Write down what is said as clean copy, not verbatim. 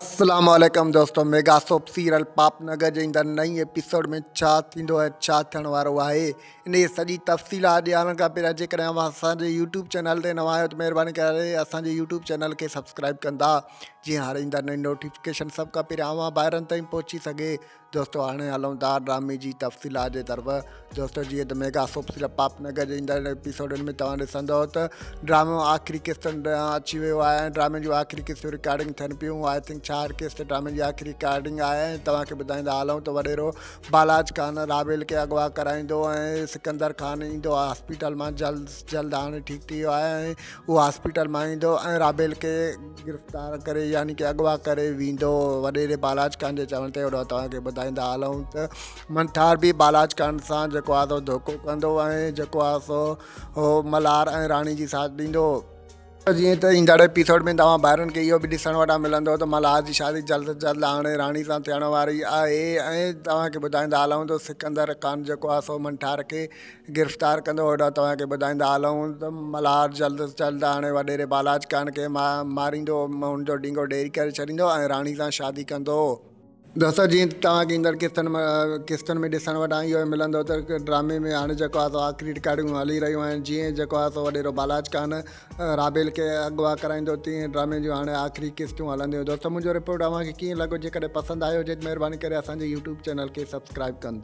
السلام عليڪم دوستو ميگا سوپ سيريل پاپ نگر جي ايندڙ نئين ايپيسوڊ ۾ ڇا ٿيندو ۽ ڇا ٿيڻ وارو آهي ان جي سڄي تفصيلات ڏيارڻ کان پهريان جيڪڏهن اوهان اسان جي يوٽيوب چينل تي نوان آهيو ته مهرباني ڪري اسان جي يوٽيوب چينل کي سبسڪرائب ڪندا جيئن هر ايندڙ نئين نوٽيفڪيشن سڀ کان پهريان اوهان ڀائرن تائين پهچي سگهي دوستو هاڻي هلون ٿا ڊرامي جي تفصيلات جي طرف دوستو جيئن ته ميگا سوپ سيريل پاپ نگر جي ايندڙ ايپيسوڊن ۾ توهان ڏسندو ته ڊرامو آخري قسطن ڏانهن اچي ويو آهي ۽ ڊرامي جون آخري قسطون رڪارڊنگ ٿين پيون I think ڇاهٺ قسط ڊرامي جي آخري رڪارڊنگ آهي ۽ توهان کي ٻڌائيندا هلون ته وڏيرو بالاچ خان رابيل کي اغوا ڪرائيندو ۽ سڪندر خان ايندو هاسپيٽل مان جلد جلد هاڻي ٺيڪ ٿي ويو آهي ۽ اهو هاسپيٽل مان ايندو ۽ رابيل کي گرفتار ڪري يعني ڪي اغوا ڪري ويندو وڏيري بالاچ خان جي چوڻ تي هوڏانهن توهان کي ٻڌائيندا هلون ته منٺار به بالاچ خان سان جيڪو آهي سو ڌوڪو ڪندو ۽ جيڪو آهي سو هو ملهار ۽ راڻي جي ساٿ ڏيندو. جيئن ته ايندڙ ايپيسوڊ ۾ توهان ڀائرن کي اهو به ڏسڻ وٽان ملندو ته ملهار جي شادي جلد از جلد هاڻي راڻي سان ٿيڻ واري آهي ۽ توهان کي ٻڌائيندا هلون ته سڪندر خان جيڪو آهي سو منٺار کي گرفتار ڪندو هوڏانهن توهان کي ٻڌائيندا هلون ته ملهار جلد از جلد هاڻي وڏيري بالاچ خان کي ماريندو هن جو ڊينگو ڍيري ڪري ڇڏيندو ۽ راڻي سان شادي ڪندو. دوستو جيئن ته توهان کي ايندڙ قسطن ۾ قسطن ۾ ڏسڻ وٽان اهو ملندو ته ڊرامي ۾ هاڻي جيڪو آهي سو آخري رڪارڊنگون هلي رهيون آهن جيئن جيڪو آهي سو وڏيرو بالاچ خان رابيل کي اغوا ڪرائيندو تيئن ڊرامي جون هاڻي آخري قسطون هلنديون دوستو منهنجو رپورٽ اوهان کي ڪيئن لڳو جيڪڏهن پسند آيو هجي ته مهرباني ڪري اسان جي يوٽيوب چينل کي سبسڪرائب ڪندا.